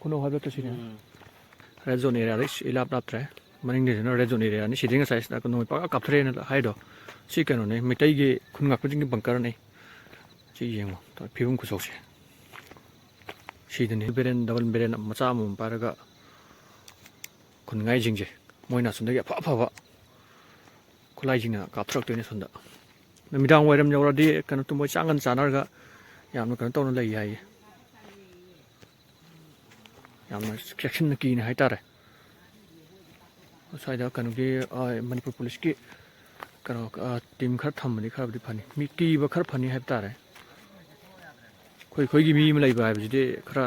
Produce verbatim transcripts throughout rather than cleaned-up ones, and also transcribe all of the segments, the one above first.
ꯈꯨꯅꯧ ꯍꯥꯏꯕ ꯅꯠꯇ꯭ꯔꯣ ꯁꯤꯅ? ꯎꯝ꯫ Red zone area ꯗꯩ ꯏꯂꯥꯞ ꯂꯥꯞꯇ꯭ꯔꯦ꯫ ꯃꯅꯤꯡꯗꯩꯁꯤꯅ red zone area ꯅꯤ꯫ ꯁꯤꯗꯩ ꯉꯁꯥꯏ ꯁꯤꯗ ꯅꯣꯡꯃꯩ ꯄꯪꯀꯥꯞ ꯀꯥꯞꯊꯔꯛꯑꯦꯅ ꯍꯥꯏꯗꯣ, ꯁꯤ ꯀꯩꯅꯣꯅꯦ, ꯃꯩꯇꯩꯒꯤ ꯈꯨꯟ ꯉꯥꯛꯄꯁꯤꯡꯒꯤ bunker ꯅꯤ꯫ ꯁꯤ ꯌꯦꯡꯉꯣ, ꯐꯤꯕꯝ ꯈꯨꯆꯧꯁꯦ꯫ ꯁꯤꯗꯅꯤ barrel, double barrel ꯃꯆꯥ ꯑꯃꯃꯝ ꯄꯥꯏꯔꯒ ꯈꯨꯟꯉꯥꯏꯁꯤꯡꯁꯦ, ꯃꯣꯏꯅ ꯑꯁꯣꯝꯗꯒꯤ ꯑꯐ ꯑꯐꯕ ꯈꯨꯠꯂꯥꯏꯁꯤꯡꯅ ꯀꯥꯞꯊꯔꯛꯇꯣꯏꯅꯦ ꯑꯁꯣꯝꯗ꯫ ꯅꯨꯃꯤꯗꯥꯡ ꯋꯥꯏꯔꯝ ꯌꯧꯔꯗꯤ ꯀꯩꯅꯣ ꯇꯨꯝꯃꯣꯏ, ꯆꯥꯛ ꯉꯟ ꯆꯥꯅꯔꯒ ꯌꯥꯝꯅ ꯀꯩꯅꯣ ꯇꯧꯅ ꯂꯩ ꯍꯥꯏꯌꯦ꯫ ꯌꯥꯝꯅ ꯆꯦꯛꯁꯤꯟꯅ ꯀꯤꯅ ꯍꯥꯏꯇꯥꯔꯦ꯫ ꯁ꯭ꯋꯥꯏꯗ ꯀꯩꯅꯣꯒꯤ, ꯑ, ꯃꯅꯤꯄꯨꯔ ꯄꯨꯂꯤꯁꯀꯤ ꯀꯩꯅꯣ, ꯑ, team ꯈꯔ ꯊꯝꯃꯗꯤ ꯈꯔꯕꯨꯗꯤ ꯐꯅꯤ꯫ ꯃꯤ ꯀꯤꯕ ꯈꯔ ꯐꯅꯤ ꯍꯥꯏꯕ ꯇꯥꯔꯦ꯫ ꯑꯩꯈꯣꯏ, ꯑꯩꯈꯣꯏꯒꯤ ꯃꯤ ꯑꯃ ꯂꯩꯕ ꯍꯥꯏꯕꯁꯤꯗꯤ ꯈꯔ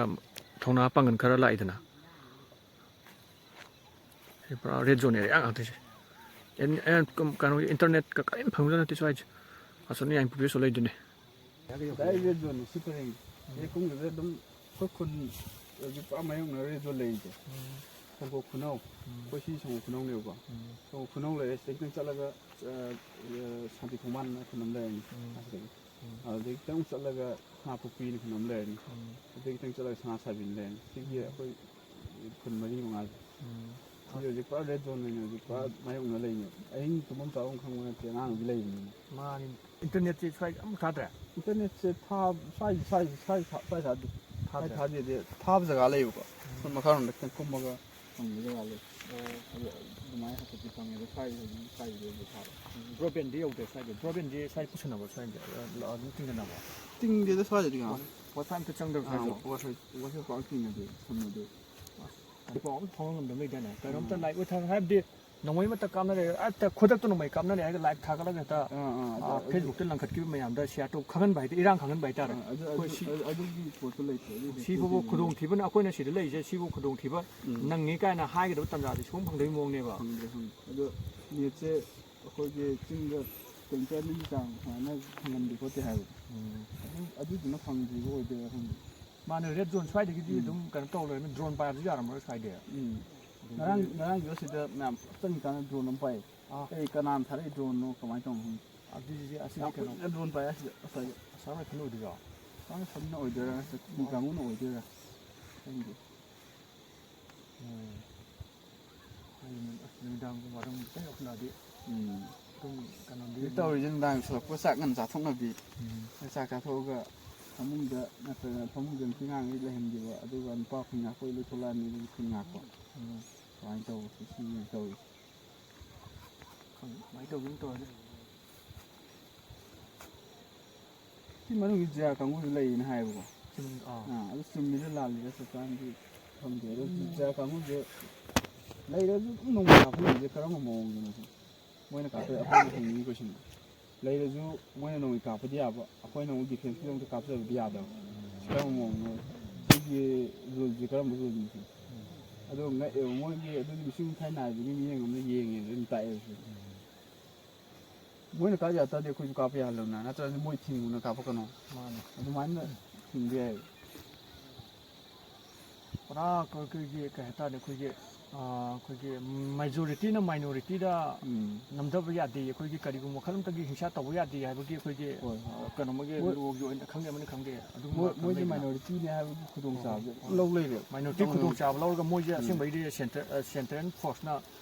ꯊꯧꯅꯥ ꯄꯥꯡꯒꯜ ꯈꯔ ꯂꯥꯛꯏꯗꯅ꯫ ꯁꯤ ꯄꯨꯔꯥ red zone area ꯉꯥꯛꯇ ꯁꯤ꯫ ꯑꯦꯟ-, ꯑꯦꯟ-, ꯀꯝ-, ꯀꯩꯅꯣꯒꯤ internetꯀ ꯀꯔꯤꯝ ꯐꯪꯕ ꯅꯠꯇꯦ ꯁ꯭ꯋꯥꯏꯁꯦ꯫ ꯑꯁꯣꯝ ꯌꯥꯏꯉꯪꯄꯣꯛꯄꯤꯁꯨ ꯂꯩꯗꯨꯅꯤ꯫ Direct red zoneꯅꯤ ꯁꯤ ꯄꯔꯦꯡ꯫ ꯁꯤ ꯀꯨꯝꯈꯤꯕꯗ ꯑꯗꯨꯝ ꯑꯩꯈꯣꯏ ꯈꯨꯟ ꯍꯧꯖꯤꯛ ꯄꯨꯔꯥ ꯃꯥꯌꯣꯛꯅꯔ red zone ꯂꯩꯔꯤꯁꯦ꯫ ꯎꯝ꯫ ꯁꯪꯒꯣꯛ ꯈꯨꯅꯧ꯫ ꯎꯝ꯫ ꯑꯩꯈꯣꯏ ꯁꯤ ꯁꯪꯒꯣꯛ ꯈꯨꯅꯧꯅꯦꯕꯀꯣ꯫ ꯎꯝ꯫ ꯁꯪꯒꯣꯛ ꯈꯨꯅꯧ ꯂꯩꯔꯦ꯫ ꯁꯤꯗꯩ ꯈꯤꯇꯪ ꯆꯠꯂꯒ, ꯑ, ꯑ, ꯁꯥꯟꯇꯤ ꯈꯣꯡꯕꯥꯟ ꯈꯨꯟ ꯑꯃ ꯂꯩꯔꯅꯤ꯫ ꯎꯝ꯫ ꯑꯁꯤꯗꯒꯤ꯫ ꯎꯝ꯫ ꯑꯗꯨꯗꯒꯤ ꯈꯤꯇꯪ ꯆꯠꯂꯒ ꯁꯅꯥꯄꯣꯛꯄꯤꯅ ꯈꯨꯟ ꯑꯃ ꯂꯩꯔꯅꯤ꯫ ꯎꯝ꯫ ꯑꯗꯨꯗꯒꯤ ꯈꯤꯇꯪ ꯆꯠꯂꯒ ꯁꯅꯥꯁꯥꯕꯤꯅ ꯂꯩꯔꯅꯤ꯫ ꯁꯤꯒꯤ ꯎꯝ꯫ ꯑꯩꯈꯣꯏ ꯈꯨꯟ ꯃꯔꯤ ꯃꯉꯥꯁꯦ꯫ ꯎꯝ꯫ ꯁꯤꯁꯦ ꯍꯧꯖꯤꯛ ꯄꯨꯔꯥ red zoneꯅꯦ, ꯍꯧꯖꯤꯛ ꯄꯨꯔꯥ ꯎꯝ꯫ ꯃꯥꯌꯣꯛꯅ ꯂꯩꯅꯦ꯫ ꯑꯍꯤꯡ ꯇꯨꯝꯐꯝ ꯆꯥꯐꯝ ꯈꯪꯕ ꯅꯠꯇꯦ, ꯑꯉꯥꯡ ꯅꯨꯕꯤ ꯂꯩꯕꯅꯤꯅ꯫ ꯃꯥꯅꯤ꯫ Internetꯁꯦ ꯁ꯭ꯋꯥꯏ ꯑꯃꯨꯛ ꯊꯥꯗ꯭ꯔꯦ? Internetꯁꯦ ꯊꯥ-, ꯁ꯭ꯋꯥꯏ, ꯁ꯭ꯋꯥꯏ, ꯁ꯭ꯋꯥꯏ ꯊꯥ-, ꯁ꯭ꯋꯥꯏ ꯊꯥꯗꯦ꯫ ꯊꯥꯗ꯭ꯔꯦ? ꯁ꯭ꯋꯥꯏ ꯊꯥꯗꯦꯗꯤ, ꯊꯥꯕ ꯖꯒꯥ ꯂꯩꯌꯦꯕꯀꯣ꯫ ꯎꯝ꯫ ꯁꯣꯝ ꯃꯈꯥꯔꯣꯝꯗ ꯈꯤꯇꯪ ꯀꯨꯝꯃꯒ ꯐꯪꯕ ꯖꯒꯥ ꯂꯩ꯫ ꯑꯣ꯫ ꯑꯗꯨ ꯑꯗꯨꯃꯥꯏꯅ ꯍꯥꯏꯐꯦꯠꯇꯤ ꯐꯪꯉꯦ, ꯑꯗꯣ ꯁ꯭ꯋꯥꯏꯗ ꯍꯧꯖꯤꯛ ꯁ꯭ꯋꯥꯏꯗꯗꯤ ꯑꯗꯨ ꯊꯥꯕ꯫ ꯎꯝ, broadbandꯗꯤ ꯌꯧꯗ꯭ꯔꯦ ꯁ꯭ꯋꯥꯏꯗ? Broadbandꯗꯤ ꯁ꯭ꯋꯥꯏ ꯄꯨꯁꯟꯅꯕ꯭ꯔꯣ ꯁ꯭ꯋꯥꯏꯗ? ꯑ, ꯑꯗꯨꯝ ꯇꯤꯡꯒꯟꯅꯕ꯭ꯔꯣ? ꯇꯤꯡꯗꯦꯗ ꯁ꯭ꯋꯥꯏꯗꯗꯤ ꯉꯥꯏꯍꯥꯛ꯫ Wi-, Wi-Fi ꯑꯝꯇ ꯆꯪꯗꯕ꯭ꯔꯣ ꯑꯥ, ꯁ꯭ꯋꯥꯏꯁꯨ? Wi-Fi, Wi-Fi ꯄꯥꯛ ꯇꯤꯡꯅꯗꯦ, ꯁꯝꯅꯗꯦ꯫ ꯑꯁ, ꯍꯥꯏꯗꯤ ꯄꯥꯎ ꯑꯝꯇ ꯐꯥꯎꯅ ꯉꯝꯗꯕ ꯂꯩꯗꯥꯏꯅꯦ? ꯀꯩꯅꯣꯝꯇ ꯎꯝ꯫ Live ꯑꯣꯏꯊꯥ-, ꯍꯥꯏꯕꯗꯤ ꯅꯣꯡꯃꯩ ꯑꯃꯇ ꯀꯥꯞꯅꯔꯦ, ꯍꯦꯛꯇ ꯈꯨꯗꯛꯇ ꯅꯣꯡꯃꯩ ꯀꯥꯞꯅꯔꯦ ꯍꯥꯏꯔꯒ live ꯊꯥꯒꯠꯂꯒ ꯍꯦꯛꯇ, ꯑꯥ, ꯑꯥ, ꯑꯗꯨ, ꯑꯥ, ꯑꯗꯨ, Facebookꯇ ꯂꯪꯈꯠꯈꯤꯕ ꯃꯌꯥꯝꯗ share ꯇꯧ-, ꯈꯪꯍꯟꯕ ꯍꯥꯏꯗꯤ ꯏꯔꯥꯡ ꯈꯪꯍꯟꯕ ꯍꯥꯏꯇꯥꯔꯦ꯫ ꯑꯥ, ꯑꯗꯨ, ꯑꯩꯈꯣꯏ ꯑꯗꯨ, ꯁꯤ-, ꯑꯗꯨ, ꯑꯗꯨꯒꯤ ꯄꯣꯠꯇꯣ ꯂꯩꯇ꯭ꯔꯦ, ꯑꯗꯨꯗꯤ ꯁꯤ ꯐꯥꯎꯕ ꯄꯣꯠꯇꯨꯗꯤ꯫ ꯈꯨꯗꯣꯡꯊꯤꯕꯅ ꯑꯩꯈꯣꯏꯅ ꯁꯤꯗ ꯂꯩꯔꯤꯁꯦ ꯁꯤꯕꯨ ꯈꯨꯗꯣꯡꯊꯤꯕ ꯎꯝ꯫ ꯅꯪꯉꯤ ꯀꯥꯏꯅ ꯍꯥꯏꯒꯗꯕ ꯇꯥꯟꯖꯥꯗꯤ ꯁꯨꯡꯐꯪ ꯐꯪꯗꯕꯒꯤ ꯃꯑꯣꯡꯅꯦꯕ꯫ ꯐꯪꯗ꯭ꯔꯦ, ꯐꯪꯗ꯭ꯔꯦ꯫ ꯑꯗꯣ netꯁꯦ ꯑꯩꯈꯣꯏꯒꯤ ꯆꯤꯡꯗ kilometre ꯑꯅꯤꯒꯤ ꯆꯥꯡ ꯁꯨꯃꯥꯏꯅ ꯐꯪꯍꯟꯗꯦ ꯈꯣꯠꯇꯦ ꯍꯥꯏꯕ꯫ ꯎꯝ꯫ ꯑꯗꯨ, ꯑꯗꯨꯗꯨꯅ ꯐꯪꯗ꯭ꯔꯤꯕ ꯑꯣꯏꯗꯣꯏꯔꯥ ꯈꯪꯗꯦ꯫ ꯃꯥꯅꯦ, red zone ꯁ꯭ꯋꯥꯏꯗꯒꯤꯗꯤ ꯎꯝ꯫ ꯑꯗꯨꯝ ꯀꯩꯅꯣ ꯇꯧ ꯂꯩꯔꯝꯅꯤ, drone ꯄꯥꯏꯕꯁꯨ ꯌꯥꯔꯝꯃꯔꯣꯏ ꯁ꯭ꯋꯥꯏꯗꯤ꯫ ꯎꯝ꯫ ꯑꯗꯒꯤ ꯉꯔꯥꯡ, ꯉꯔꯥꯡꯁꯨ ꯁꯤꯗ ꯃꯌꯥꯝ ꯄꯨꯂꯞ ꯆꯪꯉꯤꯀꯥꯟꯗ drone ꯑꯃ ꯄꯥꯏ꯫ ꯑꯥ꯫ ꯑꯩ ꯀꯅꯥꯅ ꯊꯥꯔꯛꯏ droneꯅꯣ, ꯀꯃꯥꯏꯅ ꯇꯧꯅꯣ ꯈꯪꯗꯦ꯫ ꯑꯗꯨꯗꯤ ꯑꯁꯤꯗꯤ ꯌꯥꯝ ꯀꯩꯅꯣ ꯀꯨꯏꯅ drone ꯄꯥꯏ ꯑꯁꯤꯗ, ꯉꯁꯥꯏꯒꯤ꯫ ꯑꯁꯥꯝ rifle ꯑꯣꯏꯗꯣꯏꯔꯣ? ꯑꯁꯥꯝ rifleꯅ ꯑꯣꯏꯗꯣꯏꯔꯥ, ꯆꯠꯃꯤ ꯀꯥꯡꯕꯨꯅ ꯑꯣꯏꯗꯣꯏꯔꯥ? ꯈꯪꯗꯦ꯫ ꯎꯝ꯫ ꯑꯩ ꯅꯨꯃꯤꯗꯥꯡ ꯄꯨꯡ ꯕꯥꯔꯣ ꯈꯤꯇꯪ ꯌꯧꯁꯤꯜꯂꯛꯑꯗꯤ ꯎꯝ꯫ ꯑꯗꯨꯝ ꯀꯩꯅꯣꯗꯤ ꯍꯧꯖꯤꯛ ꯇꯧꯔꯤꯁꯦ ꯅꯨꯡꯗꯥꯡ ꯌꯧꯁꯤꯜꯂꯛꯄ ꯆꯥꯛ ꯉꯟꯅ ꯆꯥꯊꯣꯛꯅꯕꯤ꯫ ꯎꯝ꯫ ꯆꯥꯛ ꯆꯥꯊꯣꯛꯑꯒ ꯐꯃꯨꯡꯗ ꯅꯠꯇ꯭ꯔꯒ ꯐꯃꯨꯡꯗ ꯅꯨꯄꯤ ꯑꯉꯥꯡꯈꯩ ꯂꯩꯍꯟꯈꯤꯕ, ꯑꯗꯨꯒ ꯅꯨꯄꯥ ꯈꯨꯟ ꯉꯥꯛꯄ ꯑꯣꯏ ꯂꯣꯏꯊꯣꯛꯂꯛꯑꯅꯤ, ꯑꯗꯨꯒ ꯈꯨꯟ ꯉꯥꯛꯄ꯫ ꯎꯝ꯫ ꯁꯨꯃꯥꯏꯅ ꯇꯧꯕ ꯁꯤ ꯇꯧꯔꯤꯁꯦ꯫ ꯈꯪꯗꯦ ꯀꯃꯥꯏꯅ ꯇꯧꯗꯣꯏꯅꯣ ꯇꯧꯔꯁꯦ꯫ ꯁꯤ ꯃꯅꯨꯡꯒꯤ ꯖꯤꯔꯥ ꯀꯥꯡꯕꯨꯁꯨ ꯂꯩꯌꯦꯅ ꯍꯥꯏꯌꯦꯕꯀꯣ꯫ ꯆꯨꯝ-, ꯑꯥ꯫ ꯑꯥ, ꯑꯗꯨ ꯆꯨꯝꯃꯤꯔ ꯂꯥꯜꯂꯤꯔ ꯆꯞ ꯆꯥꯅꯗꯤ ꯈꯪꯗꯦ꯫ ꯑꯗꯣ ꯖꯤꯔꯥ ꯀꯥꯡꯕꯨꯁꯦ ꯂꯩꯔꯁꯨ ꯑꯗꯨꯝ ꯅꯣꯡꯃꯩ ꯀꯥꯞꯍꯜꯂꯤꯁꯦ ꯀꯔꯝꯕ ꯃꯑꯣꯡꯗꯅꯣ ꯁꯤ? ꯃꯣꯏꯅ ꯀꯥꯞꯄ-, ꯑꯩꯈꯣꯏꯅ ꯍꯪꯅꯤꯡꯉꯤ question ꯗꯣ꯫ ꯂꯩꯔꯁꯨ ꯃꯣꯏꯅ ꯅꯣꯡꯃꯩ ꯀꯥꯞꯄꯗꯤ ꯌꯥꯕ, ꯑꯩꯈꯣꯏꯅ ꯑꯃꯨꯛ defense ꯀꯤꯗꯃꯛꯇ ꯀꯥꯞꯆꯕꯗꯤ ꯌꯥꯗꯕ꯫ ꯁꯤ ꯀꯔꯝꯕ ꯃꯑꯣꯡꯅꯣ? ꯁꯤꯒꯤ rule ꯁꯦ ꯀꯔꯝꯕ rule ꯅꯣ ꯁꯤ? ꯑꯗꯣ ꯉꯛꯑꯦꯕ, ꯃꯣꯏꯒꯤ ꯑꯗꯨꯗꯤ ꯃꯤꯁꯤꯡ ꯊꯥꯏ ꯅꯥꯏꯕꯒꯤ ꯃꯤꯠꯌꯦꯡ ꯑꯃꯅ ꯌꯦꯡꯉꯦ ꯑꯗꯨꯝ ꯇꯥꯛꯑꯦꯕ ꯁꯤ꯫ ꯃꯣꯏꯅ ꯀꯥꯞ ꯌꯥ ꯇꯥꯔꯗꯤ ꯑꯩꯈꯣꯏꯁꯨ ꯀꯥꯞꯄ ꯌꯥꯍꯜꯂꯣꯅ, ꯅꯠꯇ꯭ꯔꯒꯗꯤ ꯃꯣꯏ ꯊꯤꯡꯉꯨꯅ ꯀꯥꯞꯄꯛꯀꯅꯣ꯫ ꯃꯥꯅꯦ꯫ ꯑꯗꯨꯃꯥꯏꯅ ꯊꯤꯡꯕ ꯌꯥꯏ꯫ ꯄꯨꯔꯥ ꯑꯩꯈꯣꯏꯒꯤ ꯀꯩ ꯍꯥꯏꯇꯥꯔꯦ, ꯑꯩꯈꯣꯏꯒꯤ, ꯑꯥ, ꯑꯩꯈꯣꯏꯒꯤ majority ꯅ minority ꯗ ꯎꯝ꯫ ꯅꯝꯊꯕ ꯌꯥꯗꯦ, ꯑꯩꯈꯣꯏꯒꯤ ꯀꯔꯤꯒꯨꯝꯕ ꯃꯈꯜ ꯑꯃꯠꯇꯒꯤ ꯍꯤꯡꯁꯥ ꯇꯧꯕ ꯌꯥꯗꯦ ꯍꯥꯏꯕꯒꯤ ꯑꯩꯈꯣꯏꯒꯤ, ꯍꯣꯏ, ꯍꯣꯏ꯫ ꯑꯥ, ꯀꯩꯅꯣꯃꯒꯤ ꯃꯣꯏ law ꯒꯤ ꯑꯣꯏꯅ ꯈꯪꯗꯦ, ꯑꯃꯅ ꯈꯪꯗꯦ, ꯑꯗꯨꯒꯨꯝꯕ ꯃꯣꯏ-, ꯃꯣꯏꯗꯤ ꯂꯩꯗꯅ꯫ Minority ꯅꯦ ꯍꯥꯏꯕꯒꯤ ꯈꯨꯗꯣꯡꯆꯥꯕꯁꯦ ꯍꯣꯏ, ꯍꯣꯏ꯫ ꯂꯧ ꯂꯩꯔꯦꯕ꯫ Minority ꯈꯨꯗꯣꯡꯆꯥꯕ ꯂꯧꯔꯒ ꯃꯣꯏꯁꯦ ꯎꯝ꯫ ꯑꯁꯦꯡꯕꯩꯗꯤ centre-, ꯑꯥ, central force ꯅ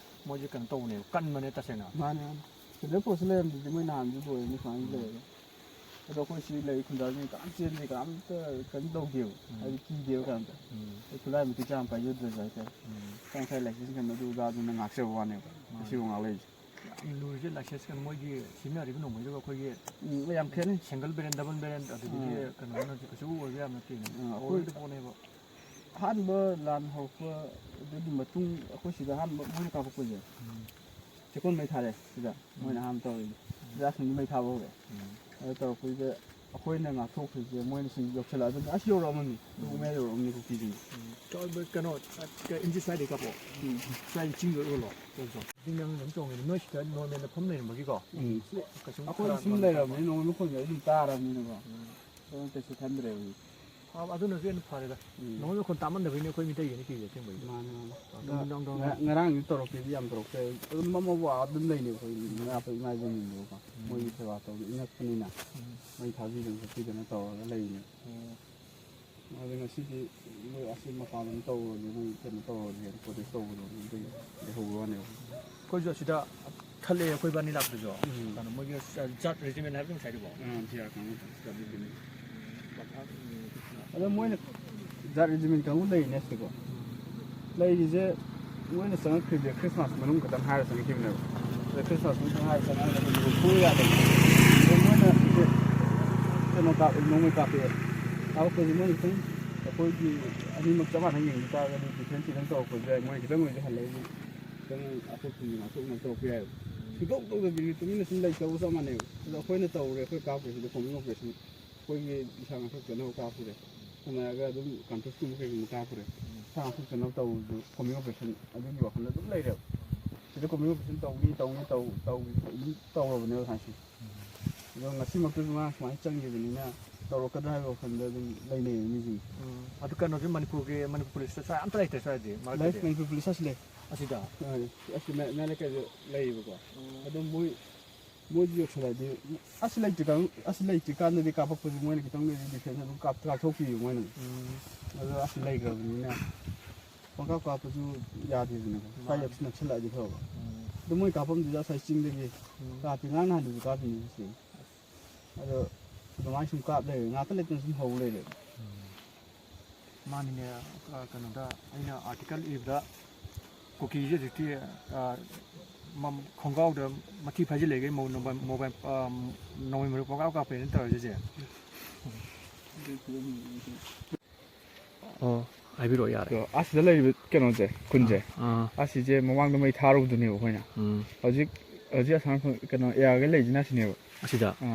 ꯃꯣꯏꯁꯦ ꯀꯩꯅꯣ ꯇꯧꯕꯅꯦꯕ, ꯀꯟꯕꯅꯦ ꯇꯁꯦꯡꯅ꯫ ꯃꯥꯅꯦ, ꯃꯥꯅꯦ꯫ Central force ꯂꯩꯔꯝꯗ꯭ꯔꯗꯤ ꯃꯣꯏ ꯅꯍꯥꯟꯗꯤ ꯂꯣꯏꯔꯅꯤ ꯁꯨꯃꯥꯏꯅ ꯎꯝ꯫ ꯂꯩꯔꯒ꯫ ꯑꯗꯣ ꯑꯩꯈꯣꯏ ꯁꯤ ꯂꯩꯔꯤ ꯈꯨꯟꯖꯥꯁꯤꯡ ꯀꯅꯥꯝ ꯆꯦꯟꯗꯦ, ꯀꯅꯥꯝꯇ ꯀꯩꯅꯣ ꯇꯧꯗꯦꯕ꯫ ꯎꯝ꯫ ꯍꯥꯏꯗꯤ ꯀꯤꯗꯦꯕ ꯀꯅꯥꯝꯇ꯫ ꯎꯝ꯫ ꯑꯩ ꯈꯨꯠꯂꯥꯏ ꯃꯇꯤꯛ ꯆꯥꯅ ꯄꯥꯏꯖꯗ꯭ꯔꯁꯨ ꯍꯥꯏꯇꯥꯔꯦ꯫ ꯎꯝ꯫ ꯃꯁꯥ ꯃꯁꯥꯒꯤ license ꯀꯩꯅꯣ ꯑꯗꯨ ꯑꯗꯥꯗꯨꯅ ꯉꯥꯛꯆꯕ ꯋꯥꯅꯦꯕ꯫ ꯃꯥꯅꯦ꯫ ꯉꯁꯤꯐꯥꯎ ꯉꯥꯛ ꯂꯩꯔꯤꯁꯦ꯫ ꯌꯥꯝ ꯂꯨꯔꯤꯁꯦ license ꯀꯩꯅꯣ ꯃꯣꯏꯒꯤ ꯁꯤꯖꯤꯟꯅꯔꯤꯕ ꯅꯣꯡꯃꯩꯗꯨꯒ ꯑꯩꯈꯣꯏꯒꯤ ꯎꯝ, ꯌꯥꯝ ꯈꯦꯠꯅꯩ꯫ Single barrel, double barrel, ꯑꯗꯨꯗꯒꯤ ꯎꯝ꯫ ꯀꯩꯅꯣ ꯍꯥꯏꯁꯦ ꯀꯩꯁꯨ ꯑꯣꯏꯕ ꯌꯥꯝ ꯅꯠꯇꯦꯅꯦ꯫ ꯎꯝ, ꯑꯩꯈꯣꯏ ꯑꯣꯏꯔꯣꯏꯗ ꯄꯣꯠꯅꯦꯕ꯫ ꯑꯍꯥꯟꯕ ꯂꯥꯟ ꯍꯧꯔꯛꯄ ꯑꯗꯨꯒꯤ ꯃꯇꯨꯡ ꯑꯩꯈꯣꯏ ꯁꯤꯗ ꯑꯍꯥꯟꯕ ꯃꯣꯏꯅ ꯀꯥꯞꯄꯛꯄꯁꯦ꯫ ꯎꯝ꯫ ꯆꯦꯛꯀꯣꯟ ꯃꯩ ꯊꯥꯔꯦ ꯁꯤꯗ꯫ ꯎꯝ꯫ ꯃꯣꯏꯅ ꯑꯍꯥꯟꯕ ꯇꯧꯔꯤꯁꯦ꯫ ꯎꯝ꯫ ꯁꯤꯗ ꯑꯁꯣꯝꯒꯤ ꯃꯩ ꯊꯥꯕ ꯍꯧꯔꯦ꯫ ꯎꯝ꯫ ꯑꯗꯨ ꯇꯧꯔꯛꯄꯁꯤꯗ ꯑꯩꯈꯣꯏꯅ ꯉꯥꯛꯊꯣꯛꯈ꯭ꯔꯤꯁꯦ ꯃꯣꯏꯅ ꯁꯤ ꯌꯧꯁꯜꯂꯛꯑꯗꯨꯅꯤ꯫ ꯑꯁ ꯌꯧꯔꯛꯑꯃꯅꯤ꯫ ꯎꯝ꯫ ꯃꯌꯥ ꯌꯧꯔꯛꯑꯃꯅꯤ ꯀꯨꯀꯤꯁꯤꯡꯁꯦ꯫ ꯎꯝ꯫ ꯀ-, ꯀꯩꯅꯣ, ꯀ-, ꯏꯟꯆꯤ ꯁ꯭ꯋꯥꯏꯗꯒꯤ ꯀꯥꯞꯄꯛꯑꯣ꯫ ꯎꯝ꯫ ꯁ꯭ꯋꯥꯏ ꯆꯤꯡꯗ ꯑꯣꯜꯂꯣ꯫ ꯑꯗꯨꯝ ꯆꯣꯡꯉꯦ꯫ ꯅꯣꯏ ꯁꯤꯗ normal ꯗ ꯐꯝ ꯂꯩꯔꯝꯕꯒꯤꯀꯣ꯫ ꯎꯝ꯫ ꯀꯩꯁꯨꯝ ꯑꯩꯈꯣꯏ ꯈꯔ ꯁꯨꯝ ꯅꯣꯏ ꯂꯩꯔꯕꯅꯤ, ꯅꯣꯡꯃꯩ ꯃꯈꯣꯟꯁꯦ ꯑꯗꯨꯝ ꯇꯥꯔꯕꯅꯤꯅꯀꯣ꯫ ꯎꯝ꯫ ꯑꯗꯨꯅ ꯀꯩꯁꯨ ꯈꯟꯗ꯭ꯔꯦꯕ ꯍꯧꯖꯤꯛ꯫ ꯑ-, ꯑꯗꯨꯅꯁꯨ ꯍꯦꯟꯅ ꯐꯔꯦꯗ꯫ ꯎꯝ꯫ ꯅꯣꯡꯃꯩ ꯃꯈꯣꯟ ꯇꯥꯃꯟꯗꯕꯩꯅꯦ ꯑꯩꯈꯣꯏ ꯃꯤꯇꯩꯒꯤꯅ ꯀꯤꯔꯤꯁꯦ ꯑꯁꯦꯡꯕꯩꯗꯤ꯫ ꯃꯥꯅꯦ, ꯃꯥꯅꯦ꯫ ꯑꯗꯨꯝ ꯅꯨꯡꯗꯥꯡ ꯅꯨꯡꯗꯥꯡ ꯉ-, ꯉꯔꯥꯡꯗꯤ ꯇꯧꯔꯛꯇꯦꯗꯤ ꯌꯥꯝ ꯇꯧꯔꯛꯇꯦ꯫ ꯑꯗꯨꯝ ꯃꯝꯃꯕꯨ ꯑꯥ ꯑꯗꯨꯝ ꯂꯩꯅꯦꯕ ꯑꯩꯈꯣꯏ ꯃꯅꯥꯛꯇ ꯏꯃꯥ ꯏꯕꯦꯟꯁꯤꯡꯗꯨꯀꯣ꯫ ꯎꯝ꯫ ꯃꯣꯏꯒꯤ ꯁꯦꯕꯥ ꯇꯧꯕ ꯏꯅꯛꯄꯅꯤꯅ ꯎꯝ꯫ ꯃꯩ ꯊꯥꯕꯤꯗꯅ ꯈꯣꯠꯄꯤꯗꯅ ꯇꯧꯔꯒ ꯂꯩꯅꯦ꯫ ꯎꯝ꯫ ꯑꯗꯣ ꯉꯁꯤꯗꯤ ꯃꯣꯏ ꯑꯁꯤ ꯃꯄꯥꯟ ꯂꯝꯗ ꯇꯧꯔꯨꯔꯗꯤ, ꯃꯣꯏ ꯀꯩꯅꯣ ꯇꯧꯔꯨꯔꯗꯤ ꯍꯥꯏꯅ ꯄ꯭ꯔꯣꯇꯦꯁ ꯇꯧꯕꯗꯣ ꯑꯗꯨꯗꯒꯤ ꯂꯩꯍꯧꯕ ꯋꯥꯅꯦꯕ꯫ ꯑꯩꯈꯣꯏꯁꯨ ꯑꯁꯤꯗ ꯈꯜꯂꯛꯑꯦ, ꯑꯩꯈꯣꯏ ꯕꯥꯅꯤ ꯂꯥꯛꯄꯗꯁꯨ꯫ ꯎꯝ꯫ ꯀꯩꯅꯣ ꯃꯣꯏꯒꯤ ꯖꯥꯠ ꯔꯦꯖꯤꯃꯦꯟ ꯍꯥꯏꯕꯗꯣ ꯉꯁꯥꯏꯗꯨꯕꯣ? ꯑꯥ, ꯖꯤ ꯑꯥꯔ ꯀꯥꯡꯕꯨ ꯇꯧꯔꯤꯗꯨꯅꯤ꯫ ꯑꯗꯣ ꯃꯣꯏꯅ ꯖꯥꯠ ꯔꯦꯖꯤꯃꯦꯟ ꯀꯥꯡꯕꯨ ꯂꯩꯔꯤꯅꯦ ꯁꯤꯗꯀꯣ꯫ ꯂꯩꯔꯤꯁꯦ ꯃꯣꯏꯅ ꯆꯪꯉꯛꯈ꯭ꯔꯤꯁꯦ ꯈ꯭ꯔꯤꯁꯃꯥꯁ ꯃꯅꯨꯡ ꯈꯛꯇꯪ ꯍꯥꯏꯔ ꯆꯪꯉꯛꯈꯤꯕꯅꯦꯕ꯫ ꯑꯗ ꯈ꯭ꯔꯤꯁꯃꯥꯁ ꯃꯅꯨꯡ ꯈꯛꯇꯪ ꯍꯥꯏꯔ ꯆꯪꯉꯛꯑꯒ ꯍꯧꯖꯤꯛ ꯐꯨꯕ ꯌꯥꯗꯕ꯫ ꯑꯗꯣ ꯃꯣꯏꯅ ꯁꯤꯁꯦ ꯀꯩꯅꯣ ꯀꯥꯞꯄꯦ, ꯅꯣꯡꯃꯩ ꯀꯥꯞꯄꯛꯑꯦ꯫ ꯀꯥꯞꯄꯛꯄꯁꯦ ꯃꯣꯏꯅ ꯈꯤꯇꯪ ꯑꯩꯈꯣꯏꯒꯤ ꯑꯅꯤꯃꯛ ꯆꯞ ꯃꯥꯟꯅ ꯌꯦꯡꯕ ꯇꯥꯔꯒꯗꯤ ꯗꯤꯐꯦꯟꯁ ꯈꯤꯇꯪ ꯇꯧꯔꯛꯄꯁꯨ ꯌꯥꯏ꯫ ꯃꯣꯏꯅ ꯈꯤꯇꯪ ꯑꯣꯏꯔꯁꯨ ꯍꯜꯂꯛꯏꯁꯦ ꯈꯤꯇꯪ ꯑꯩꯈꯣꯏ ꯈꯨꯟꯒꯤ ꯉꯥꯛꯊꯣꯛ ꯉꯥꯛꯊꯣꯔꯛꯄ ꯌꯥꯏꯑꯕ꯫ ꯁꯨꯡꯇꯧ ꯇꯧꯗꯕꯤꯗ ꯇꯨꯃꯤꯟꯅ ꯁꯨꯝ ꯂꯩꯇꯧꯕ ꯆꯞ ꯃꯥꯟꯅꯩꯕ꯫ ꯑꯗꯣ ꯑꯩꯈꯣꯏꯅ ꯇꯧꯔꯦ, ꯑꯩꯈꯣꯏ ꯀꯥꯞꯄꯦ ꯁꯤꯗ ꯀꯣꯝꯕꯤꯡ ꯑꯣꯄꯔꯦꯁꯟ꯫ ꯑꯩꯈꯣꯏꯒꯤ ꯏꯁꯥ ꯉꯥꯛꯊꯣꯛꯆꯅꯕ ꯀꯥꯞꯄꯨꯔꯦ꯫ ꯁꯝꯅ ꯍꯥꯏꯔꯒ ꯑꯗꯨꯝ ꯀꯥꯟꯇꯨꯁꯀꯨꯝꯕ ꯀꯩꯒꯨꯝꯕ ꯀꯥꯞꯄꯨꯔꯦ꯫ ꯏꯁꯥ ꯉꯥꯛꯊꯣꯛꯆꯅꯕ ꯇꯧꯕꯗꯨ ꯀꯣꯝꯕꯤꯡ ꯑꯣꯄꯔꯦꯁꯟ ꯑꯗꯨꯒꯤ ꯋꯥꯈꯜꯗ ꯑꯗꯨꯝ ꯂꯩꯔꯦꯕ꯫ ꯁꯤꯗ ꯀꯣꯝꯕꯤꯡ ꯑꯣꯄꯔꯦꯁꯟ ꯇꯧꯅꯤ ꯇꯧꯅꯤ ꯇꯧ ꯇꯧ ꯑꯗꯨꯝ ꯇꯧꯔꯕꯅꯦꯕ ꯉꯁꯥꯏꯁꯦ꯫ ꯑꯗꯣ ꯉꯁꯤꯃꯛꯇꯁꯨ ꯃꯥ ꯁꯨꯃꯥꯏꯅ ꯆꯪꯈꯤꯕꯅꯤꯅ ꯇꯧꯔꯛꯀꯗ꯭ꯔꯥ ꯍꯥꯏꯕ ꯋꯥꯈꯜꯗ ꯑꯗꯨꯝ ꯂꯩꯅꯩꯌꯦ ꯃꯤꯁꯤꯡꯁꯦ꯫ ꯑꯗꯨ ꯀꯩꯅꯣꯁꯦ ꯃꯅꯤꯄꯨꯔꯒꯤ, ꯃꯅꯤꯄꯨꯔ ꯄꯨꯂꯤꯁꯇ ꯁ꯭ꯋꯥꯏ ꯑꯝꯇ ꯂꯩꯇ꯭ꯔꯦ ꯁ꯭ꯋꯥꯏꯗꯤ ꯂꯥꯏꯐ ꯃꯔꯛꯇꯗꯤ? ꯃꯅꯤꯄꯨꯔ ꯄꯨꯂꯤꯁ ꯑꯁꯤ ꯂꯩ꯫ ꯑꯁꯤꯗ? ꯑ, ꯑꯁꯤ ꯃꯌꯥ ꯃꯌꯥ ꯂꯩꯀꯥꯏꯗ ꯂꯩꯌꯦꯕꯀꯣ꯫ ꯑꯗꯣ ꯃꯣꯏ ꯃꯣꯏꯗꯤ ꯌꯧꯁꯜꯂꯛꯑꯗꯤ ꯑꯁꯤ ꯂꯩꯇ꯭ꯔꯤꯀꯥꯟ ꯑꯁꯤ ꯂꯩꯇ꯭ꯔꯤꯀꯥꯟꯗꯗꯤ ꯀꯥꯞꯄꯛꯄꯁꯦ ꯃꯣꯏꯅ ꯈꯤꯇꯪ ꯗꯤꯐꯦꯟꯁ ꯑꯗꯨꯝ ꯀꯥꯞ ꯀꯥꯞꯊꯣꯛꯄꯤꯌꯦ ꯃꯣꯏꯅ꯫ ꯑꯗꯣ ꯑꯁꯤ ꯂꯩꯈ꯭ꯔꯕꯅꯤꯅ ꯄꯪꯀꯥꯞ ꯀꯥꯞꯄꯁꯨ ꯌꯥꯗꯦꯗꯅꯀꯣ꯫ ꯁ꯭ꯋꯥꯏ ꯌꯧꯁꯤ ꯅꯛꯁꯜꯂꯛꯑꯗꯤ ꯐꯕ꯫ ꯑꯗꯣ ꯃꯣꯏ ꯀꯥꯞꯐꯝꯗꯨꯗ ꯉꯁꯥꯏ ꯆꯤꯡꯗꯒꯤ ꯀꯥꯞꯄꯤ꯫ ꯉꯔꯥꯡ ꯅꯍꯥꯟꯗꯁꯨ ꯀꯥꯞꯄꯤꯅꯦ ꯁꯤ꯫ ꯑꯗꯣ ꯑꯗꯨꯃꯥꯏꯅ ꯁꯨꯝ ꯀꯥꯞ ꯂꯩꯔꯦ꯫ ꯉꯥꯛꯇ ꯂꯩꯇꯅ ꯁꯨꯝ ꯍꯧ ꯂꯩꯔꯦ꯫ ꯃꯥꯅꯤꯅꯦ, ꯑ, ꯀꯩꯅꯣꯗ ꯑꯩꯅ ꯑꯥꯔꯇꯤꯀꯜ ꯏꯕꯗ ꯀꯨꯀꯤꯁꯦ ꯍꯧꯖꯤꯛꯇꯤ, ꯑ, ꯃꯝ-, ꯈꯣꯡꯒ꯭ꯔꯥꯎꯗ ꯃꯊꯤ ꯐꯥꯏꯖꯤꯜꯂꯛꯏꯒꯩ ꯃꯣ-, ꯅꯣꯕꯥꯏ-, ꯃꯣꯕꯥꯏꯜ, ꯑ, ꯅꯣꯡꯃꯩ ꯃꯔꯨ ꯄꯪꯀꯥꯞ ꯀꯥꯞꯄꯦꯅ ꯇꯧꯔꯤꯁꯦ꯫ ꯑꯣ, ꯍꯥꯏꯕꯤꯔꯛꯑꯣ ꯌꯥꯔꯦ꯫ ꯑꯗꯣ ꯑꯁꯤꯗ ꯂꯩꯔꯤꯕ ꯀꯩꯅꯣꯁꯦ, ꯈꯨꯟꯁꯦ, ꯑꯥ꯫ ꯑꯁꯤꯁꯦ ꯃꯃꯥꯡꯗ ꯃꯩ ꯊꯥꯔꯨꯕꯗꯨꯅꯦꯕ ꯑꯩꯈꯣꯏꯅ꯫ ꯎꯝ꯫ ꯍꯧꯖꯤꯛ ꯍꯧꯖꯤꯛ ꯑꯁꯥꯝ ꯀꯩꯅꯣ ꯑꯦꯌꯥꯔꯒ ꯂꯩꯁꯤꯅ ꯑꯁꯤꯅꯦꯕ꯫ ꯑꯁꯤꯗ? ꯑ,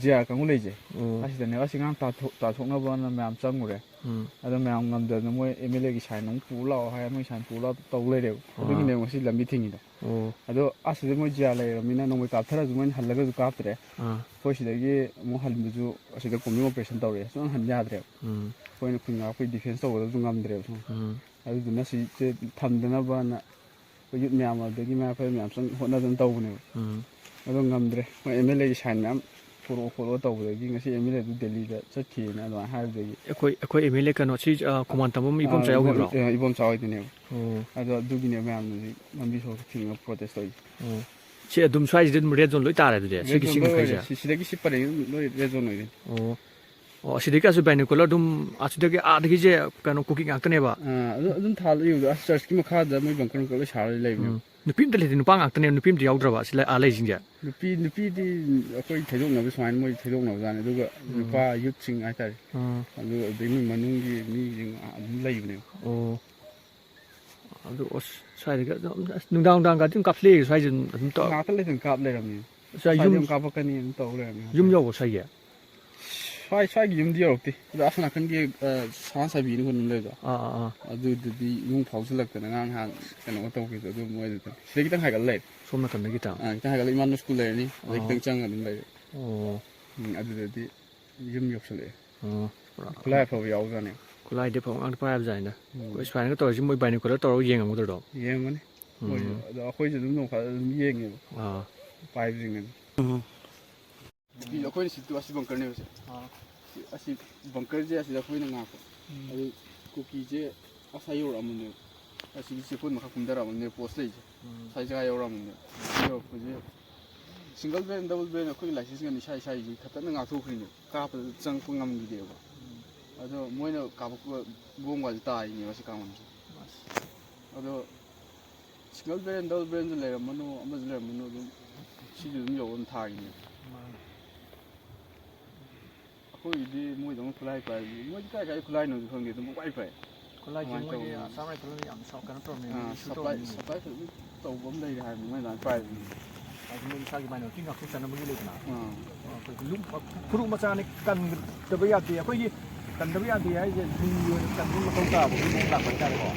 ꯖꯤ ꯑꯥꯔ ꯀꯥꯡꯕꯨ ꯂꯩꯁꯦ꯫ ꯑꯣ꯫ ꯑꯁꯤꯗꯅꯦꯕ꯫ ꯑꯁꯤ ꯉꯔꯥꯡ ꯇꯥꯊꯣꯛ ꯇꯥꯊꯣꯛꯅꯕꯅ ꯃꯌꯥꯝ ꯆꯪꯉꯨꯔꯦ꯫ ꯎꯝ꯫ ꯑꯗꯣ ꯃꯌꯥꯝ ꯉꯝꯗꯗꯅ ꯃꯣꯏ ꯑꯦꯝ ꯑꯦꯜ ꯑꯦꯒꯤ ꯁꯥꯏꯟ ꯑꯃꯨꯛ ꯄꯨ ꯂꯥꯛꯑꯣ ꯍꯥꯏ, ꯃꯣꯏ ꯁꯥꯏꯟ ꯄꯨ ꯂꯥꯛꯑꯣ ꯇꯧ ꯂꯩꯔꯦꯕ꯫ ꯑꯣ꯫ ꯑꯗꯨꯒꯤꯅꯦꯕ ꯉꯁꯤ ꯂꯝꯕꯤ ꯊꯤꯡꯉꯤꯗꯣ꯫ ꯑꯣ꯫ ꯑꯗꯣ ꯑꯁꯤꯗ ꯃꯣꯏ ꯖꯤ ꯑꯥꯔ ꯂꯩꯔꯕꯅꯤꯅ ꯅꯣꯡꯃꯩ ꯀꯥꯞꯊꯔꯁꯨ ꯃꯣꯏꯅ ꯍꯜꯂꯒꯁꯨ ꯀꯥꯞꯇ꯭ꯔꯦ꯫ ꯑꯥ꯫ ꯑꯩꯈꯣꯏ ꯁꯤꯗꯒꯤ ꯑꯃꯨꯛ ꯍꯟꯕꯁꯨ ꯑꯁꯤꯗ ꯀꯣꯝꯕꯤꯡ ꯑꯣꯄꯔꯦꯁꯟ ꯇꯧꯔꯛꯑꯦ꯫ ꯁꯨꯡꯍꯟ ꯍꯟ ꯌꯥꯗ꯭ꯔꯦꯕ꯫ ꯎꯝ꯫ ꯑꯩꯈꯣꯏꯅ ꯈꯨꯟ ꯉꯥꯛꯄꯒꯤ ꯗꯤꯐꯦꯟꯁ ꯇꯧꯒꯗꯕꯁꯨ ꯉꯝꯗ꯭ꯔꯦꯕ ꯁꯨꯝ꯫ ꯎꯝ꯫ ꯑꯗꯨꯗꯨꯅ ꯁꯤꯁꯦ ꯊꯝꯗꯅꯕꯅ ꯑꯩꯈꯣꯏ ꯌꯨꯠ ꯃꯌꯥꯝ ꯑꯗꯒꯤ ꯃꯌꯥꯝ ꯑꯩꯈꯣꯏ ꯃꯌꯥꯝ ꯆꯪ ꯍꯣꯠꯅꯗꯅ ꯇꯧꯕꯅꯦꯕ꯫ ꯎꯝ꯫ ꯑꯗꯣ ꯉꯝꯗ꯭ꯔꯦ꯫ ꯃꯣꯏ ꯑꯦꯝ ꯑꯦꯜ ꯑꯦꯒꯤ ꯁꯥꯏꯟ ꯃꯌꯥꯝ ꯊꯣꯔꯛꯑꯣ ꯈꯣꯠꯂꯣ ꯇꯧꯕꯗꯒꯤ ꯉꯁꯤ ꯑꯦꯝ ꯑꯦꯜ ꯑꯦꯗꯨ ꯗꯦꯜꯂꯤꯗ ꯆꯠꯈꯤꯑꯅ ꯑꯗꯨꯃꯥꯏꯅ ꯍꯥꯏꯕꯗꯒꯤ꯫ ꯑꯩꯈꯣꯏ ꯑꯩꯈꯣꯏ ꯑꯦꯝ ꯑꯦꯜ ꯑꯦ ꯀꯩꯅꯣ ꯁꯤ, ꯑ, ꯈꯨꯃꯥꯟ ꯇꯝꯕꯝ ꯏꯕꯣꯝꯆꯥ ꯑꯥ, ꯌꯥꯎꯈꯤꯕ꯭ꯔꯣ? ꯏꯕꯣꯝ-, ꯑ, ꯏꯕꯣꯝꯆꯥ ꯍꯣꯏꯗꯨꯅꯦꯕ꯫ ꯑꯣ꯫ ꯑꯗꯣ ꯑꯗꯨꯒꯤꯅꯦ ꯃꯌꯥꯝꯅ ꯍꯧꯖꯤꯛ ꯂꯝꯕꯤ ꯁꯣꯔꯣꯛꯇ ꯊꯤꯡꯉꯒ ꯄ꯭ꯔꯣꯇꯦꯁ ꯇꯧꯔꯤꯁꯦ꯫ ꯑꯣ꯫ ꯁꯤ ꯑꯗꯨꯝ ꯁ꯭ꯋꯥꯏꯁꯤꯗ ꯑꯗꯨꯝ ꯔꯦꯗ ꯖꯣꯟ ꯂꯣꯏ ꯇꯥꯔꯦ ꯑꯗꯨꯗꯤ? ꯔꯦꯗ ꯁꯤꯒꯤ ꯖꯣꯟ ꯁꯤ ꯂꯣꯏ ꯃꯈꯩꯁꯦ? ꯑꯣꯏꯔꯦ꯫ ꯁꯤ-, ꯁꯤꯗꯒꯤ ꯁꯤ ꯄꯔꯦꯡ ꯑꯗꯨꯝ ꯂꯣꯏ ꯔꯦꯗ ꯖꯣꯟ ꯑꯣꯏꯔꯦ꯫ ꯑꯣ꯫ ꯑꯣ, ꯑꯁꯤꯗꯒꯤ ꯑꯁꯤ ꯕꯥꯏꯅꯣꯀꯨꯂꯔ ꯑꯗꯨꯝ ꯑꯁꯤꯗꯒꯤ ꯑꯥꯗꯒꯤꯁꯦ ꯀꯩꯅꯣ ꯀꯨꯀꯤ ꯉꯥꯛꯇꯅꯦꯕ? ꯑꯥ, ꯑꯗꯨ ꯑꯗꯨꯝ ꯊꯥꯜꯂ ꯌꯦꯡꯕꯗ ꯑꯁ ꯆꯔꯆꯀꯤ ꯃꯈꯥꯗ ꯃꯣꯏ ꯕꯪꯀꯔ ꯅꯨꯡꯀꯔ ꯂꯣꯏ ꯁꯥꯔ ꯂꯩꯕꯅꯦꯕ꯫ ꯎꯝ꯫ ꯅꯨꯄꯤ ꯑꯝꯇ ꯂꯩꯇꯦ, ꯅꯨꯄꯥ ꯉꯥꯛꯇꯅꯦ, ꯅꯨꯄꯤ ꯑꯝꯇ ꯌꯥꯎꯗ꯭ꯔꯕ ꯁꯤ ꯂꯩ-, ꯑꯥ ꯂꯩꯁꯤꯡꯁꯦ? ꯅꯨꯄꯤ, ꯅꯨꯄꯤꯗꯤ ꯑꯩꯈꯣꯏ ꯊꯩꯗꯣꯛꯅꯕ ꯁꯨꯃꯥꯏꯅ ꯃꯣꯏ ꯊꯩꯗꯣꯛꯅꯕꯖꯥꯠꯅꯤ꯫ ꯑꯗꯨꯒ ꯎꯝ꯫ ꯅꯨꯄꯥ ꯌꯨꯠꯁꯤꯡ ꯍꯥꯏꯇꯥꯔꯦ꯫ ꯎꯝ꯫ ꯑꯗꯨꯒ ꯑꯗꯩ ꯏꯃꯨꯡ ꯃꯅꯨꯡꯒꯤ ꯃꯤꯁꯤꯡ ꯑꯗꯨꯝ ꯂꯩꯕꯅꯦꯕ꯫ ꯑꯣ꯫ ꯑꯗꯨ ꯑꯁ ꯁ꯭ꯋꯥꯏꯗꯒꯤ ꯑꯗꯨꯝ ꯑꯁ ꯅꯨꯡꯗꯥꯡ ꯅꯨꯡꯗꯥꯡꯒꯗꯤ ꯑꯗꯨꯝ ꯀꯥꯞꯊꯠꯂꯛꯑꯦ ꯁ꯭ꯋꯥꯏꯁꯦ ꯑꯗꯨꯝ, ꯑꯗꯨꯝ ꯇꯧ-, ꯉꯥꯛꯇ ꯂꯩꯇꯅ ꯀꯥꯞ ꯂꯩꯔꯝꯃꯤ꯫ ꯁ꯭ꯋꯥꯏ ꯁ꯭ꯋꯥꯏꯗ ꯌꯨꯝ, ꯑꯃꯨꯛ ꯀꯥꯞꯄꯛꯀꯅꯤ ꯑꯗꯨꯝ ꯇꯧ ꯂꯩꯔꯝꯃꯤ꯫ ꯌꯨꯝ ꯌꯧꯕ ꯁ꯭ꯋꯥꯏꯒꯤ? ꯁ꯭ꯋꯥꯏ, ꯁ꯭ꯋꯥꯏꯒꯤ ꯌꯨꯝꯗꯤ ꯌꯧꯔꯛꯇꯦ꯫ ꯑꯗꯣ ꯑꯁꯣꯝ ꯅꯥꯀꯟꯒꯤ, ꯑ, ꯁꯅꯥ ꯁꯥꯕꯤꯅ ꯑꯩꯈꯣꯏ ꯑꯗꯨꯝ ꯂꯩꯕꯗꯣ꯫ ꯑꯥ, ꯑꯥ, ꯑꯥ꯫ ꯑꯗꯨꯗꯨꯗꯤ ꯏꯃꯨꯡ ꯐꯥꯎꯁꯤꯜꯂꯛꯇꯅ ꯉꯔꯥꯡ ꯅꯍꯥꯟ ꯀꯩꯅꯣꯒ ꯇꯧꯈꯤꯕꯗꯣ ꯑꯗꯨ ꯃꯣꯏꯗꯨꯗ꯫ ꯁꯤꯗ ꯈꯤꯇꯪ ꯍꯥꯏꯒꯠꯂ ꯂꯩꯔꯦ꯫ ꯁꯣꯝ ꯅꯥꯀꯟꯗꯒꯤ ꯈꯤꯇꯪ? ꯑꯥ, ꯈꯤꯇꯪ ꯍꯥꯏꯒꯠꯂ ꯏꯃꯥꯅꯨ ꯁ꯭ꯀꯨꯜ ꯂꯩꯔꯅꯤ꯫ ꯑꯗꯩ ꯑꯣ꯫ ꯈꯤꯇꯪ ꯆꯪꯉ ꯑꯗꯨꯝ ꯂꯩꯔꯦ꯫ ꯑꯣ꯫ ꯎꯝ, ꯑꯗꯨꯗꯗꯤ ꯌꯨꯝ ꯌꯧꯁꯜꯂꯛꯑꯦ꯫ ꯑꯣ, ꯄꯨꯔꯥ ꯈꯨꯠꯂꯥꯏ ꯑꯐꯕ ꯌꯥꯎꯖꯥꯠꯅꯤ꯫ ꯈꯨꯠꯂꯥꯏꯗꯤ ꯑꯐꯕ ꯉꯥꯛꯇ ꯄꯥꯏꯕꯖꯥꯠꯅꯤꯗ꯫ ꯎꯝ꯫ ꯑꯩꯈꯣꯏ ꯁꯨꯃꯥꯏꯅꯒ ꯇꯧꯔꯤꯁꯤ ꯃꯣꯏ ꯕꯥꯏꯅꯣꯀꯨꯂꯔ ꯇꯧꯔꯒ ꯌꯦꯡꯉꯝꯒꯗ꯭ꯔꯗꯣ? ꯌꯦꯡꯉꯝꯒꯅꯤ꯫ ꯃꯣꯏꯁꯨ꯫ ꯎꯝ꯫ ꯑꯗꯣ ꯑꯩꯈꯣꯏꯁꯨ ꯑꯗꯨꯝ ꯅꯣꯡ ꯐꯥꯗꯣꯛ ꯑꯗꯨꯝ ꯌꯦꯡꯉꯦꯕ꯫ ꯑꯥ꯫ ꯄꯥꯏꯕꯁꯤꯡ ꯑꯗꯨꯝ꯫ ꯎꯝ꯫ ꯅꯨꯄꯤ ꯑꯩꯈꯣꯏꯅ ꯁꯤꯠꯇꯨ ꯑꯁꯤ ꯕꯪꯀꯔꯅꯦꯕꯁꯦ꯫ ꯑꯥ꯫ ꯁꯤ, ꯑꯁꯤ ꯕꯪꯀꯔꯁꯦ ꯑꯁꯤꯗ ꯑꯩꯈꯣꯏꯅ ꯉꯥꯛꯄ꯫ ꯎꯝ꯫ ꯑꯗꯨ ꯀꯨꯀꯤꯁꯦ ꯑꯁꯥ ꯌꯧꯔꯛꯑꯝꯕꯅꯦꯕ꯫ ꯑꯁꯤꯒꯤ ꯆꯦꯛꯀꯣꯟ ꯃꯈꯥ ꯀꯨꯝꯊꯔꯛꯑꯝꯕꯅꯦ ꯄꯣꯁ ꯂꯩꯁꯦ꯫ ꯎꯝ꯫ ꯁ꯭ꯋꯥꯏ ꯖꯒꯥ ꯌꯧꯔꯛꯑꯝꯕꯅꯦ꯫ ꯌꯧꯔꯛꯄꯁꯦ ꯁꯤꯡꯒꯜ ꯕꯦꯔꯦꯜ, ꯗꯕꯜ ꯕꯦꯔꯦꯜ ꯑꯩꯈꯣꯏꯒꯤ ꯂꯥꯏꯁꯦꯟꯁ ꯀꯩꯅꯣ ꯏꯁꯥ ꯏꯁꯥꯒꯤ ꯈꯛꯇꯅ ꯉꯥꯛꯊꯣꯛꯈ꯭ꯔꯤꯅꯦ꯫ ꯀꯥꯞꯄꯗ ꯆꯪꯉꯛꯄ ꯉꯝꯈꯤꯗꯦꯕ꯫ ꯎꯝ꯫ ꯑꯗꯣ ꯃꯣꯏꯅ ꯀꯥꯞꯄꯛꯄ ꯕꯣꯝꯒꯁꯦ ꯇꯥꯔꯤꯅꯦꯕ ꯁꯤ ꯀꯥꯡꯃꯟꯁꯦ꯫ ꯑꯁ꯫ ꯑꯗꯣ ꯁꯤꯡꯒꯜ ꯕꯦꯔꯦꯜ, ꯗꯕꯜ ꯕꯦꯔꯦꯜꯁꯨ ꯂꯩꯔꯝꯃꯅꯨ, ꯑꯃꯁꯨ ꯂꯩꯔꯝꯃꯅꯨ, ꯑꯗꯨꯝ ꯁꯤꯁꯨ ꯑꯗꯨꯝ ꯌꯧꯕ ꯑꯗꯨꯝ ꯊꯥꯈꯤꯅꯦꯕ꯫ ꯃꯥꯅꯤ꯫ ꯑꯩꯈꯣꯏꯒꯤꯗꯤ ꯃꯣꯏꯗꯧꯅ ꯈꯨꯠꯂꯥꯏ ꯄꯥꯏꯕꯗꯤ, ꯃꯣꯏꯗꯤ ꯀꯥꯏ ꯀꯥꯏ ꯈꯨꯠꯂꯥꯏꯅꯣꯁꯨ ꯈꯪꯗꯦ, ꯑꯗꯨꯝ ꯄꯪꯄꯥꯏ ꯄꯥꯏ꯫ ꯈꯨꯠꯂꯥꯏꯁꯦ ꯀꯃꯥꯏꯅ ꯃꯣꯏꯒꯤ ꯇꯧꯕꯅꯣ? ꯑꯁꯥꯝ ꯔꯥꯏꯐꯜꯅ ꯌꯥꯝ ꯁꯥ-, ꯀꯩꯅꯣ ꯇꯧꯔꯝꯃꯦ, ꯑꯥ, ꯃꯣꯏꯒꯤ ꯏꯁꯨ ꯁꯄ꯭ꯂꯥꯏ, ꯇꯧꯔꯝꯃꯦ꯫ ꯁꯄ꯭ꯂꯥꯏ ꯐꯖꯅ ꯇꯧꯕ ꯑꯃ ꯂꯩꯔꯦ ꯍꯥꯏꯕꯅꯤ ꯃꯣꯏ ꯑꯗꯨꯃꯥꯏꯅ ꯄꯥꯏꯕꯅꯤ꯫ ꯍꯥꯏꯗꯤ ꯃꯣꯏ ꯃꯁꯥꯒꯤ ꯃꯥꯏꯅꯣꯔꯤꯇꯤ ꯉꯥꯛꯊꯣꯛꯆꯅꯕꯒꯤ ꯂꯩꯗꯅ꯫ ꯑꯥ꯫ ꯑꯩꯈꯣꯏ ꯂꯨꯝ-, ꯐꯨꯔꯨꯞ ꯃꯆꯥꯅꯤ, ꯀꯟꯗꯕ ꯌꯥꯗꯦ꯫ ꯑꯩꯈꯣꯏꯒꯤ ꯀꯟꯗꯕ ꯌꯥꯗꯦ ꯍꯥꯏꯁꯦ ꯅꯨꯡꯒꯤ ꯑꯣꯏꯅ ꯀꯟꯕ ꯃꯊꯧ ꯇꯥꯕꯒꯤ ꯃꯑꯣꯡ ꯂꯥꯛꯄ ꯍꯥꯏꯇꯥꯔꯦꯀꯣ꯫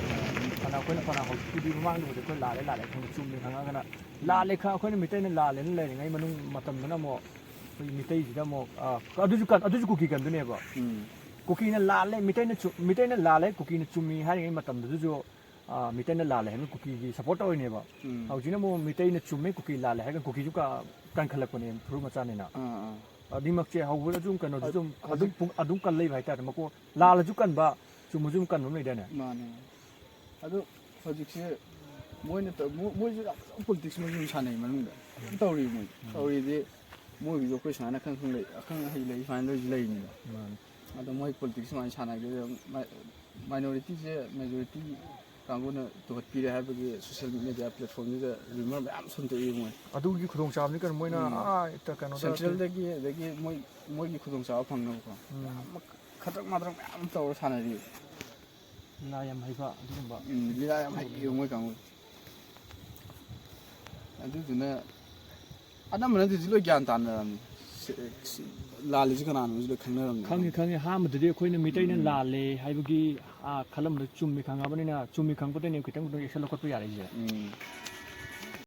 ꯐꯅ ꯑꯩꯈꯣꯏꯅ ꯐꯅ ꯍꯧꯖꯤꯛꯄꯨꯗꯤ ꯃꯃꯥꯡꯗꯕꯨꯗꯤ ꯑꯩꯈꯣꯏ ꯂꯥꯜꯂꯦ, ꯂꯥꯜꯂꯦ ꯈꯪꯅ ꯆꯨꯝꯃꯦ ꯈꯪꯉꯒꯅ ꯂꯥꯜꯂꯦ ꯈ-, ꯑꯩꯈꯣꯏꯅ ꯃꯤꯇꯩꯅ ꯂꯥꯜꯂꯦꯅ ꯂꯩꯔꯤꯉꯩ ꯃꯅꯨꯡ ꯃꯇꯝꯗꯅ ꯑꯃꯨꯛ ꯑꯩꯈꯣꯏ ꯃꯤꯇꯩꯁꯤꯗ ꯑꯃꯨꯛ, ꯑ, ꯑꯗꯨꯁꯨ ꯀꯟ-, ꯑꯗꯨꯁꯨ ꯀꯨꯀꯤ ꯀꯟꯗꯣꯏꯅꯦꯕ꯫ ꯎꯝ꯫ ꯀꯨꯀꯤꯅ ꯂꯥꯜꯂꯦ, ꯃꯤꯇꯩꯅ ꯆꯨꯝ-, ꯃꯤꯇꯩꯅ ꯂꯥꯜꯂꯦ, ꯀꯨꯀꯤꯅ ꯆꯨꯝꯃꯤ ꯍꯥꯏꯔꯤꯉꯩ ꯃꯇꯝꯗꯨꯗꯁꯨ, ꯑ, ꯃꯤꯇꯩꯅ ꯂꯥꯜꯂꯦ ꯍꯥꯏꯅ ꯀꯨꯀꯤꯒꯤ ꯁꯞꯄꯣꯔꯠ ꯇꯧꯔꯤꯅꯦꯕ꯫ ꯎꯝ꯫ ꯍꯧꯖꯤꯛꯅ ꯑꯃꯨꯛ ꯃꯤꯇꯩꯅ ꯆꯨꯝꯃꯦ, ꯀꯨꯀꯤ ꯂꯥꯜꯂꯦ ꯍꯥꯏꯔꯒ ꯀꯨꯀꯤꯁꯨ ꯀ-, ꯀꯟꯈꯠꯂꯛꯄꯅꯦ ꯐꯨꯔꯨꯞ ꯃꯆꯥꯅꯤꯅ꯫ ꯑꯥ, ꯑꯥ꯫ ꯑꯅꯤꯃꯛꯁꯦ ꯍꯧꯕꯗ ꯑꯗꯨꯝ ꯀꯩꯅꯣꯗꯨ ꯑꯗꯨꯝ ꯑꯗꯨꯝ ꯄꯨꯡ- ꯑꯗꯨꯝ ꯀꯜ ꯂꯩꯕ ꯍꯥꯏꯇꯥꯔꯦ, ꯃꯀꯣꯛ ꯂꯥꯜꯂꯁꯨ ꯀꯟꯕ, ꯆꯨꯝꯃꯁꯨ ꯑꯗꯨꯝ ꯀꯟꯕ ꯑꯃ ꯂꯩꯗꯥꯏꯅꯦ? ꯃꯥꯅꯦ꯫ ꯑꯗꯨ ꯍꯧꯖꯤꯛꯁꯦ ꯃꯣꯏꯅ ꯇꯧ- ꯃꯣ- ꯃꯣꯏꯁꯨ ꯌꯥꯝ ꯐꯖꯅ ꯄꯣꯂꯤꯇꯤꯛꯁ ꯃꯣꯏꯁꯨ ꯑꯗꯨꯝ ꯁꯥꯟꯅꯩ ꯃꯅꯨꯡꯗ꯫ ꯌꯥꯝ ꯇꯧꯔꯤ ꯃꯣꯏ꯫ ꯎꯝ꯫ ꯇꯧꯔꯤꯗꯤ ꯃꯣꯏꯒꯤꯁꯨ ꯑꯩꯈꯣꯏ ꯁꯨꯃꯥꯏꯅ ꯑꯈꯪ ꯑꯈꯪ ꯂꯩ, ꯑꯈꯪ ꯑꯍꯩ ꯂꯩ ꯁꯨꯃꯥꯏꯅ ꯂꯣꯏꯁꯨ ꯂꯩꯅꯤꯕ꯫ ꯃꯥꯅꯦ꯫ ꯑꯗꯣ ꯃꯣꯏ ꯄꯣꯂꯤꯇꯤꯛꯁ ꯁꯨꯃꯥꯏꯅ ꯁꯥꯟꯅꯒꯦꯗꯤ ꯑꯗꯨꯝ ꯃꯥꯏ- ꯃꯥꯏꯅꯣꯔꯤꯇꯤꯁꯦ ꯃꯦꯖꯣꯔꯤꯇꯤ ꯀꯥꯡꯕꯨꯅ ꯇꯨꯍꯠꯄꯤꯔꯦ ꯍꯥꯏꯕꯒꯤ ꯁꯣꯁꯤꯌꯦꯜ ꯃꯦꯗꯤꯌꯥ ꯄ꯭ꯂꯦꯠꯐꯣꯝꯁꯤꯗ ꯔꯤꯃꯔ ꯃꯌꯥꯝ ꯁꯟꯗꯣꯛꯏ ꯃꯣꯏ꯫ ꯑꯗꯨꯒꯤ ꯈꯨꯗꯣꯡꯆꯥꯕꯅꯤ ꯀꯩꯅꯣ ꯃꯣꯏꯅ ꯎꯝ꯫ ꯑꯥ ꯀꯩꯅꯣꯗ ꯁꯦꯟꯇ꯭ꯔꯦꯜꯗꯒꯤ ꯑꯗꯒꯤ ꯃꯣꯏ ꯃꯣꯏꯒꯤ ꯈꯨꯗꯣꯡꯆꯥꯕ ꯐꯪꯅꯕꯀꯣ꯫ ꯎꯝ꯫ ꯃꯌꯥꯝ ꯑꯃ ꯈꯗ꯭ꯔꯛ ꯃꯗ꯭ꯔꯛ ꯃꯌꯥꯝ ꯑꯃ ꯇꯧꯔ ꯁꯥꯟꯅꯔꯤ꯫ ꯂꯤꯂꯥ ꯌꯥꯝ ꯍꯩꯕ ꯑꯗꯨꯒꯨꯝꯕ꯫ ꯎꯝ, ꯂꯤꯂꯥ ꯌꯥꯝ ꯍꯩꯌꯦ ꯃꯣꯏ ꯀꯥꯡꯕꯨ꯫ ꯑꯗꯨꯗꯨꯅ ꯑꯅꯝꯕꯅꯗꯤ ꯍꯧꯖꯤꯛ ꯂꯣꯏ ꯒ꯭ꯌꯥꯟ ꯇꯥꯅꯔꯝꯅꯤ꯫ ꯁꯤ- ꯁꯤ- ꯂꯥꯜꯂꯤꯁꯤ ꯀꯅꯥꯅꯣꯁꯤ ꯂꯣꯏ ꯈꯪꯅꯔꯝꯅꯤ꯫ ꯈꯪꯉꯤ, ꯈꯪꯉꯤ꯫ ꯑꯍꯥꯟꯕꯗꯗꯤ ꯑꯩꯈꯣꯏꯅ ꯃꯤꯇꯩꯅ ꯎꯝ꯫ ꯂꯥꯜꯂꯦ ꯍꯥꯏꯕꯒꯤ, ꯑꯥ, ꯈꯜꯂꯝꯕꯗ ꯆꯨꯝꯃꯤ ꯈꯪꯉꯕꯅꯤꯅ, ꯆꯨꯝꯃꯤ ꯈꯪꯉꯛꯄꯗꯩꯅꯦ ꯈꯤꯇꯪ ꯈꯤꯇꯪ action ꯂꯧꯈꯠꯄ ꯌꯥꯔꯛꯏꯁꯦ꯫ ꯎꯝ꯫